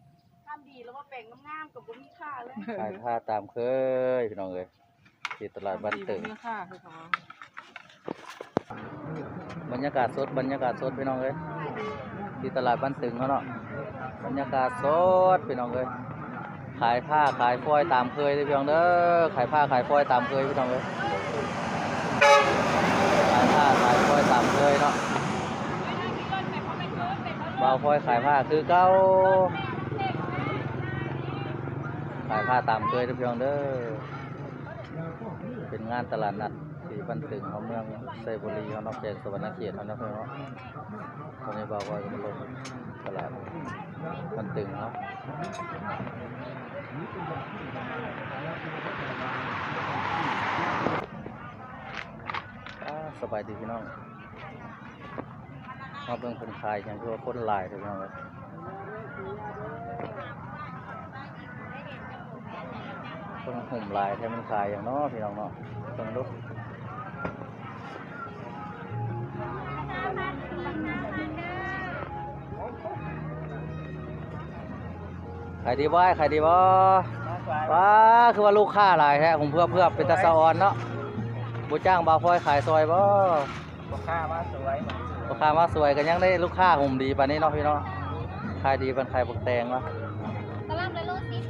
ທຳດີແລ້ວວ່າແປງງາມໆ ກໍບໍ່ມີຄ່າເລີຍ ຂາຍຜ້າຕາມເຄີຍ ພີ່ນ້ອງເອີຍ ທີ່ຕະຫຼາດບ້ານຕຶງ ມີຄ່າຄືເຂົາວ່າ. ບັນຍາກາດສົດ ບັນຍາກາດສົດ ພີ່ນ້ອງເອີຍ ທີ່ຕະຫຼາດບ້ານຕຶງເຮົາເນາະ ບັນຍາກາດສົດ ພີ່ນ້ອງເອີຍ. ຂາຍຜ້າຂາຍຟອຍຕາມເຄີຍເດີພີ່ນ້ອງເດີ ຂາຍຜ້າຂາຍຟອຍຕາມເຄີຍພີ່ນ້ອງເອີຍ ຂາຍຜ້າຂາຍຟອຍຕາມເຄີຍເນາະ. ບ່າວພອຍຂາຍຜ້າຄືເກົ່າ ຂາຍຜ້າຕາມເຄີຍເດີພີ່ນ້ອງເດີ. ເປັນງານຕະຫຼາດນັດທີ່ບ້ານຕຶງເຮົາ ເມືອງໄຊບູລີເຮົາເນາະ ແຂວງສະຫວັນນະເຂດເຮົາເນາະ ພີ່ນ້ອງເນາະ. ຕອນນີ້ບ່າວພອຍກໍມາລົງຕະຫຼາດບ້ານຕຶງເຮົາ. ອ່າ ສະບາຍດີພີ່ນ້ອງ ມາເບິ່ງເພິ່ນຂາຍຫຍັງ ຄືວ່າຄົນຫຼາຍແທ້ພີ່ນ້ອງເອີຍ. ຄົນຫຸ້ມຫຼາຍແທ້ ມັນຂາຍຫຍັງເນາະ ພີ່ນ້ອງເນາະ ເບິ່ງດູ. ຂາຍດີບໍ່ອ້າຍ ຂາຍດີບໍ່? ວ້າ ຄືວ່າລູກຄ້າຫຼາຍແທ້ ຫຸ້ມເຜືອກໆ ເປັນຕາສະອອນເນາະ. ບໍ່ຈ້າງບ່າວພອຍຂາຍຊ່ອຍບໍ່? ພໍ່ຄ້າມາສວຍ ພໍ່ຄ້າມາສວຍກໍຍັງໄດ້ລູກຄ້າຫຸ້ມດີປານນີ້ເນາະ ພີ່ນ້ອງ. ຂາຍດີປານຂາຍບັກແຕງວະ. ກະຫຼ່ຳລະໂລສິບ.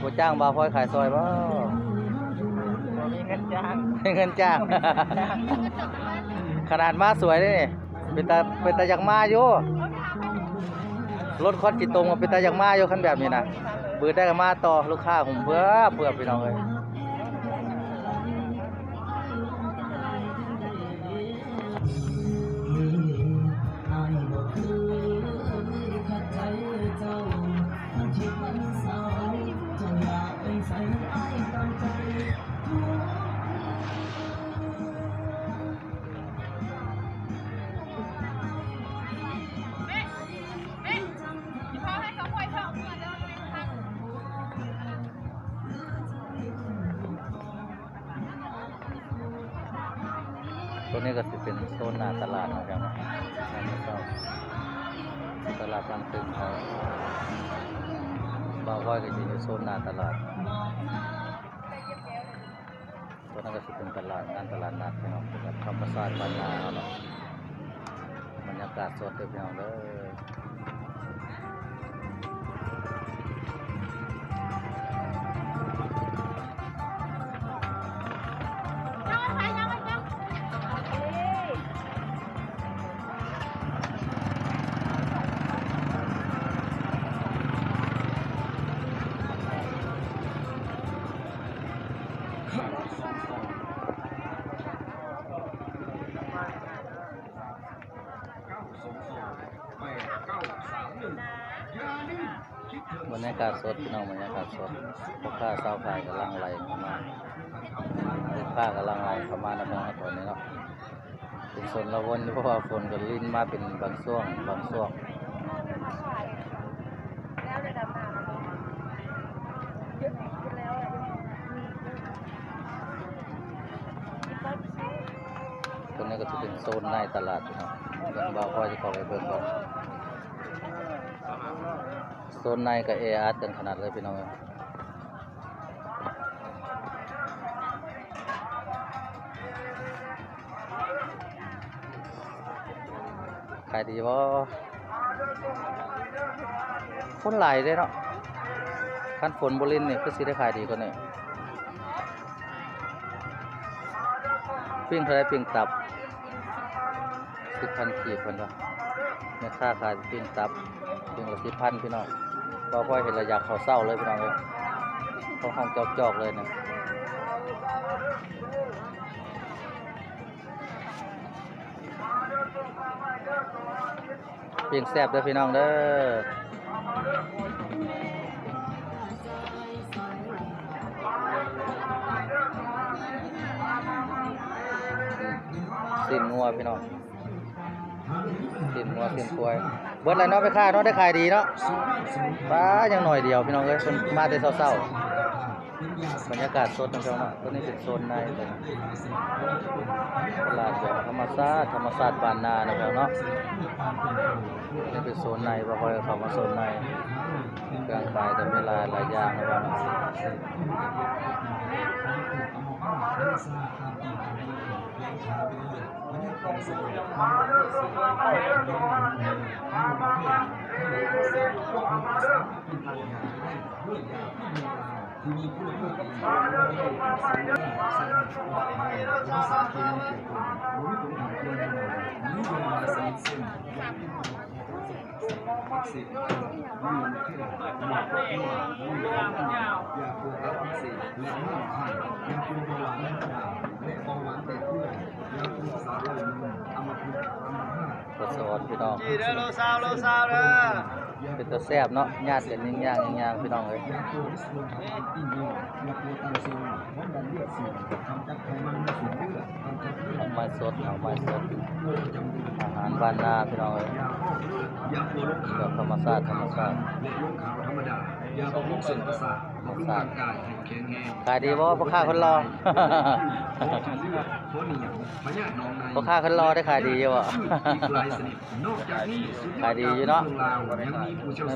ບໍ່ຈ້າງບ່າວພອຍຂາຍຊ່ອຍບໍ່? ບໍ່ມີເງິນຈ້າງ ມີເງິນຈ້າງ. ຂະໜາດມາສວຍເດ້ນີ້ ເປັນຕາ ເປັນຕາຢາກມາຢູ່. ລົດຄອນຂີ້ຕົມກໍເປັນຕາຢາກມາຢູ່ ຄັນແບບນີ້ນະ. ບືດໄດ້ກໍມາຕໍ່ ລູກຄ້າຫຸ້ມເຜືອກໆ ພີ່ນ້ອງເອີຍ. ໂຕນີ້ກໍຊິເປັນໂຊນໜ້າຕະຫຼາດເນາະ ພີ່ນ້ອງເນາະ. ຕະຫຼາດບ້ານຕຶງເຮົາ ບ່າວພອຍກໍຊິຢູ່ໂຊນໜ້າຕະຫຼາດ. ຕົວນັ້ນກໍຊິເປັນຕະຫຼາດ ງານຕະຫຼາດນັດພີ່ນ້ອງ ແບບທຳມະຊາດບ້ານນາເຮົາເນາະ. ບັນຍາກາດສົດເດີພີ່ນ້ອງເດີ. ເອົາໄປ ເອົາໄປ ເອົາໄປ. ກາດສົດພີ່ນ້ອງ ບັນຍາກາດສົດ ພໍ່ຄ້າຊາວຂາຍກຳລັງໄຫຼເຂົ້າມາ ລູກຄ້າກຳລັງໄຫຼເຂົ້າມານຳເຮົາຕອນນີ້ເນາະ ເປັນຊົນລະວົນ ເພາະວ່າຝົນກໍລິນມາເປັນບາງຊ່ວງ ບາງຊ່ວງ. ຕົວນີ້ກໍຈະເປັນໂຊນໃນຕະຫຼາດເນາະ ດຽວບ່າວພອຍຈະເຂົ້າໄປເບິ່ງກ່ອນ ໂຊນໃນກໍແອອັດກັນຂະໜາດເລີຍພີ່ນ້ອງເອີຍ. ຂາຍດີບໍ່? ຄົນຫຼາຍເດ້ເນາະ ຄັນຝົນບໍ່ລິນນີ້ຄືຊິໄດ້ຂາຍດີກວ່ານີ້. ປີ້ງເທົ່າໃດ? ປີ້ງຕັບ ສິບພັນກີບເພິ່ນວ່າ ແມ່ຄ້າຂາຍປີ້ງຕັບ ປີ້ງລະສິບພັນພີ່ນ້ອງ. ບ່າວພອຍເຫັນແລ້ວຢາກເຂົ້າເຊົາເລີຍພີ່ນ້ອງເອີຍ ຮ້ອງໆຈອກໆເລີຍນະ. ປີ້ງແຊບເດີພີ່ນ້ອງເດີ ຊີ້ນງົວພີ່ນ້ອງ ຊີ້ນງົວຊີ້ນຄວາຍ ເບິດແລ້ວເນາະແມ່ຄ້າເນາະ ໄດ້ຂາຍດີເນາະ. ປ້າ ຍັງໜ້ອຍດຽວພີ່ນ້ອງເອີຍ ເພິ່ນມາແຕ່ເຊົ້າໆ. ບັນຍາກາດສົດນະເຈົ້າເນາະ ຕົວນີ້ເປັນໂຊນໃນ ຕະຫຼາດແບບທຳມະຊາດ ທຳມະຊາດບ້ານນານະເຈົ້າເນາະ. ຕົວນີ້ເປັນໂຊນໃນ ບໍ່ຄ່ອຍເຂົ້າມາໂຊນໃນ ເຄື່ອງຂາຍກໍມີຫຼາຍ ຫຼາຍຢ່າງນະເຈົ້າເນາະ. ທົດສະຫວັດພີ່ນ້ອງ ເປັນຕາແຊບເນາະ ຍາດກັນຍິງຍ່າງຍິງຍ່າງພີ່ນ້ອງເອີຍ. ໜໍ່ໄມ້ສົດ ໜໍ່ໄມ້ສົດ ອາຫານບ້ານນາພີ່ນ້ອງເອີຍ ແບບທຳມະຊາດ ທຳມະຊາດ. ຂາຍດີບໍ່ພໍ່ຄ້າຄົນຫຼໍ່? ພໍ່ຄ້າຄົນຫຼໍ່ໄດ້ຂາຍດີຢູ່ບໍ່? ຂາຍດີຢູ່ເນາະ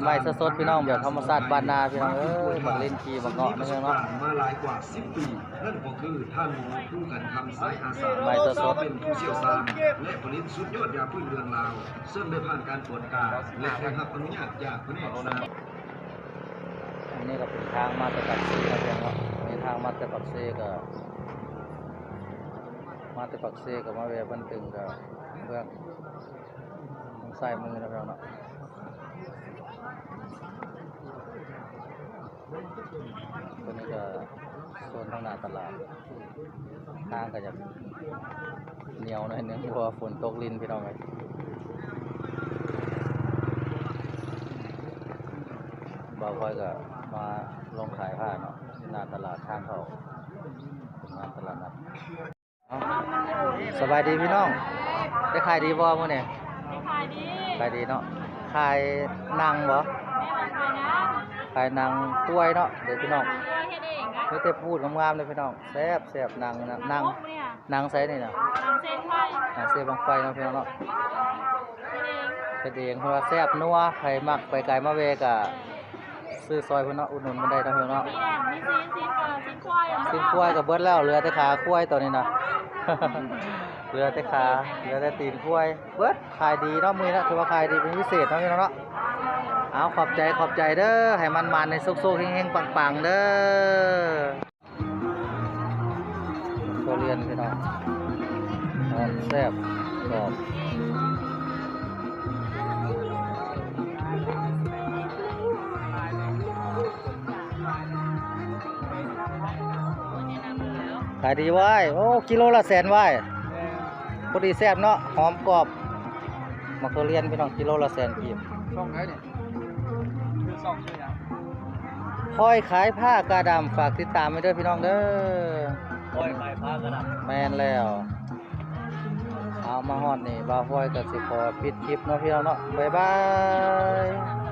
ໃໝ່ໆສົດໆ ພີ່ນ້ອງ ແບບທຳມະຊາດບ້ານນາພີ່ນ້ອງເອີຍ. ໝາກລິນ ຂີ່ໝາກເງາະ ນັ້ນເນາະ ໃໝ່ສົດໆ ເປັນຜູ້ຊ່ຽວຊານ ແລະ ຜະລິດສຸດຍອດຢາພື້ນເມືອງລາວ ເຊິ່ງໄດ້ຜ່ານການກວດກາ ແລະ ໄດ້ຮັບອະນຸຍາດຈາກພະແນກສາ ອັນນີ້ກໍເປັນທາງມາແຕ່ປາກເຊເນາະ ເປັນທາງມາແຕ່ປາກເຊ ກໍມາແຕ່ປາກເຊ ກໍມາແວ່ບ້ານຕຶງ ກໍເບື້ອງທາງຊ້າຍມືນະພີ່ນ້ອງເນາະ. ຕົວນີ້ກໍໂຊນທາງໜ້າຕະຫຼາດ ທາງກໍຈະໜຽວໜ້ອຍໜຶ່ງ ເພາະວ່າຝົນຕົກລິນພີ່ນ້ອງເອີຍ. ບ່າວພອຍກໍມາລົງຂາຍຜ້າເນາະ ທີ່ໜ້າຕະຫຼາດທາງເຂົ້າ ເປັນງານຕະຫຼາດນັດ. ສະບາຍດີພີ່ນ້ອງ ໄດ້ຂາຍດີບໍ່ມື້ນີ້? ຂາຍດີ ຂາຍດີເນາະ. ຂາຍໜັງບໍ່? ແມ່ນ ຂາຍໜັງ ຂາຍໜັງຄວາຍເນາະ. ເດີພີ່ນ້ອງ ເຮັດເອງນະ ມີແຕ່ພູດງາມໆເດີພີ່ນ້ອງ. ແຊບໆ ໜັງນະ ໜັງ ໜັງໃສນີ້ນະ? ໜັງເສັ້ນໄຟ ໜັງເສັ້ນບັ້ງໄຟເນາະພີ່ນ້ອງເນາະ. ເຮັດເອງ ເຮັດເອງ ເພິ່ນວ່າແຊບນົວ. ໃຜມັກໄປໄກມາແວ່ກະ ຊື້ຊ່ອຍເພິ່ນເນາະ ອຸດໜູນເພິ່ນໄດ້ເນາະ ພີ່ນ້ອງເນາະ. ມີແໜມ ມີຊີ້ນ ຊີ້ນ ເອີ ຊີ້ນຄວາຍ ຊີ້ນຄວາຍກໍເບິດແລ້ວ ເຫຼືອແຕ່ຂາຄວາຍຕອນນີ້ນະ ເຫຼືອແຕ່ຂາ ເຫຼືອແຕ່ຕີນຄວາຍເບິດ. ຂາຍດີເນາະມື້ນີ້ນະ ຖືວ່າຂາຍດີເປັນພິເສດເນາະ ພີ່ນ້ອງເນາະ. ເອົາ ຂອບໃຈ ຂອບໃຈເດີ ໃຫ້ໝັ້ນໆ ໃຫ້ໂຊກໆ ເຮັງໆ ປັງໆ ເດີ. ທຸລຽນພີ່ນ້ອງ ຫອມແຊບກອບ. ຂາຍດີບໍ່ອ້າຍ? ໂອ້ ກິໂລລະແສນບໍ່ອ້າຍ? ພໍດີແຊບເນາະ ຫອມກອບ. ໝາກທຸລຽນພີ່ນ້ອງ ກິໂລລະແສນກີບ. ຊ່ອງໃດນີ້? ຊື່ຊ່ອງຊື່ຫຍັງ? ພອຍຂາຍຜ້າກະດຳ ຝາກຕິດຕາມໄວ້ເດີພີ່ນ້ອງເດີ. ພອຍຂາຍຜ້າກະດຳ ແມ່ນແລ້ວ. ເອົາ ມາຮອດນີ້ ບ່າວພອຍກໍຊິຂໍປິດຄລິບເນາະພີ່ນ້ອງເນາະ. ບາຍບາຍ.